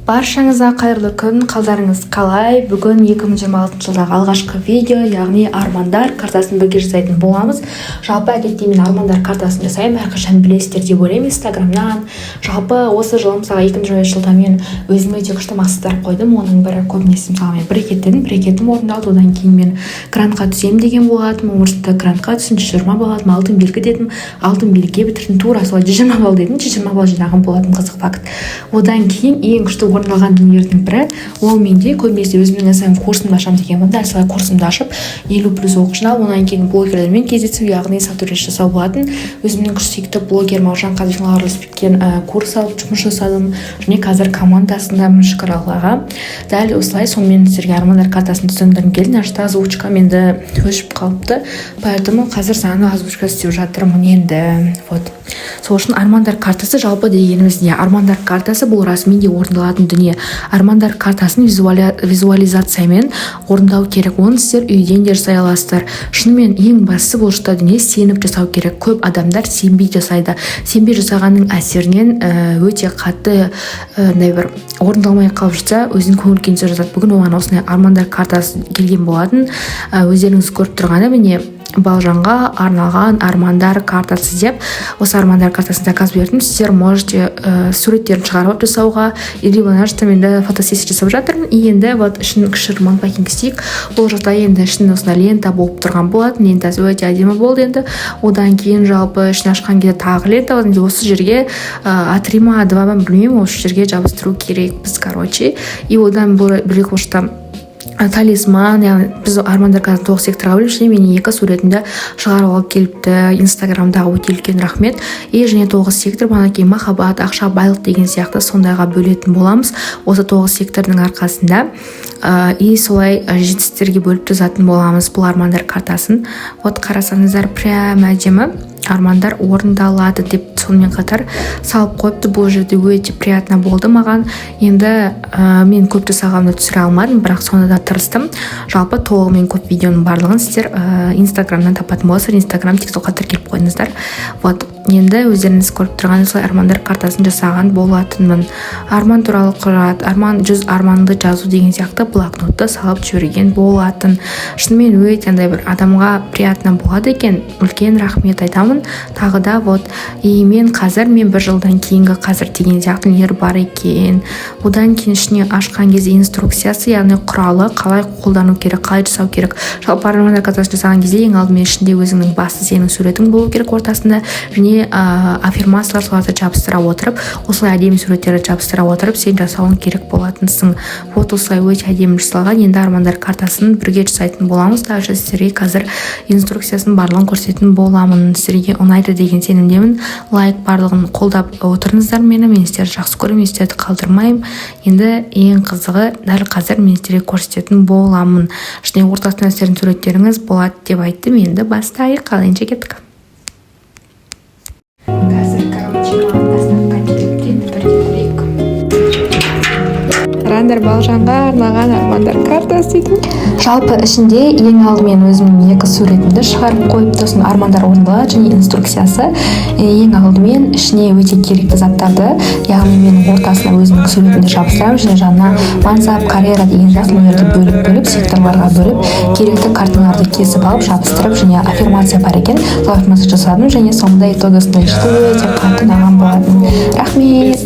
Баршаңызға қайырлы күн! Қалдарыңыз қалай? Бүгін 2026 жылдағы алғашқы видео, яғни армандар картасын бірге жасайтын боламыз. Жалпы, әдетте мен армандар картасын жасаймын әрқашан, білесіздер деп ойлаймын Инстаграмнан. Жалпы, осы жылы, мысалы, 2025 жылда мен өзіме өте күшті мақсаттар қойдым. Оның бірі, көбінесе, мысалы, мен брекет дедім, брекетім орындалды. Одан кейін мен грантқа түсемін деген болатынмын, орыс грантқа түстім, 120 балл алдым. Алтын белгі дедім, алтын белгіге бітірдім. Тура солай 120 балл дедім, 120 балл жинаған болатын. Қызық факт. Одан кейін ең күшті орындалған дүниелердің бірі, ол менде көбінесе өзімнің СММ курсымды ашамын деген болатын. Дәл солай курсымды ашып, 50+ оқушыны алып, одан кейін блогерлермен кездесу, яғни сотрудничество жасау болатын. Өзімнің күшті сүйікті блогерім Аружан Қазбекпен араласып, курс алып, жұмыс жасадым және қазір командасындамын, шүкір Аллаға. Дәл осылай. Сонымен, сіздерге армандар картасын түсіндіргім келді. Мына жақта озвучкам енді өшіп қалыпты, поэтому қазір заново озвучка істеп жатырмын енді. Вот сол үшін армандар картасы жалпы дегеніміз не? Армандар картасы — бұл расымен де орындалатын дүние. Армандар картасын визуализациямен орындау керек. Оны сіздер үйден де жасай аласыздар. Шынымен, ең бастысы, бұл жақта дүние сеніп жасау керек. Көп адамдар сенбей жасайды. Сенбей жасағанның әсерінен өте қатты андай бір орындалмай қалып жатса, өзінің көңіл күйін түсіріп жатады. Бүгін оған осындай армандар картасы келген болатын. Өздеріңіз көріп тұрғаны, міне, «Балжанға арналған армандар картасы» деп осы армандар картасын заказ бердім. Сіздер можете суреттерін шығарып алып жасауға или мына жақта мен де фотосессия жасап жатырмын. И енді вот ішін кішігірім unpacking істейік. Бұл жақта енді ішінде осындай лента болып тұрған болатын. Лентасы өте әдемі болды. Енді одан кейін жалпы ішін ашқан кезде тағы лента. Енді осы жерге А3 ма, А2 ма, білмеймін, осы жерге жабыстыру керекпіз, короче. И одан бөлек бұл жақта талисман, яғни біз армандар картасын тоғыз секторға бөліп, және менің екі суретімді шығарып алып келіпті Инстаграмдағы. Өте үлкен рахмет. И және тоғыз сектор, одан кейін махаббат, ақша, байлық деген сияқты, сондайға бөлетін боламыз осы тоғыз сектордың арқасында. И солай жетістіктерге бөліп жазатын боламыз бұл армандар картасын. Вот, қарасаңыздар, прям әдемі, «Армандар орындалады» деп сонымен қатар салып қойыпты бұл жерде. Өте приятно болды маған. Енді мен көп жасағанымды түсіре алмадым, бірақ соны да тырыстым. Жалпы, толығымен көп видеоның барлығын сіздер Инстаграмнан табатын боласыздар. Инстаграм, Тиктокқа тіркеліп қойыңыздар. Вот, енді өздеріңіз көріп тұрған осылай армандар картасын жасаған болатынмын. Арман туралы құжат, арман, 100 арманды жазу деген сияқты блокнотты салып жіберген болатын. Шынымен, өте андай бір адамға приятно болады екен. Үлкен рахмет айтамын тағы да. Вот, и мен қазір, мен бір жылдан кейінгі қазір деген сияқты нелер бар екен. Одан кейін ішіне ашқан кезде инструкциясы, яғни құралы, қалай қолдану керек, қалай жасау керек. Жалпы, армандар картасын жасаған кезде ең алдымен ішінде өзіңнің басты сенің суретің болу керек ортасында және аффирмациялар, соларды жабыстыра отырып, осылай әдемі суреттерді жабыстыра отырып, сен жасауың керек болатынсың. Вот осылай өте әдемі жасалған. Енді армандар картасын бірге жасайтын боламыз. Даже сіздерге қазір инструкциясын барлығын көрсететін боламын. Сіздерге ұнайды деген сенімдемін. Лайк, барлығын қолдап отырыңыздар мені. Мен сіздерді жақсы көремін, мен сіздерді қалдырмаймын. Енді ең қызығы, дәл қазір мен сіздерге көрсететін боламын. Және ортасында сіздердің суреттеріңіз болады деп айттым. Енді бастайық. Ал ендеше кеттік. Қазір, короче, маған доставка келіпті. Енді бірге көрейік. Қараңдар, «Балжанға арналған армандар картасы» дейді. Жалпы, ішінде ең алдымен өзімнің екі суретімді шығарып қойыпты. Сосын «Армандар орындалады» және инструкциясы. Ең алдымен ішіне өте керекті заттарды, яғни мен ортасына өзімнің суретімді жабыстырамын және жанына мансап, карьера деген сияқты нелерді бөліп бөліп, секторларға бөліп, керекті карталарды кесіп алып, жабыстырып және аффирмация бар екен, сол аффирмация жасадым. Және соңында итог осындай шықты. Өте қатты ұнаған болатын. Рахмет.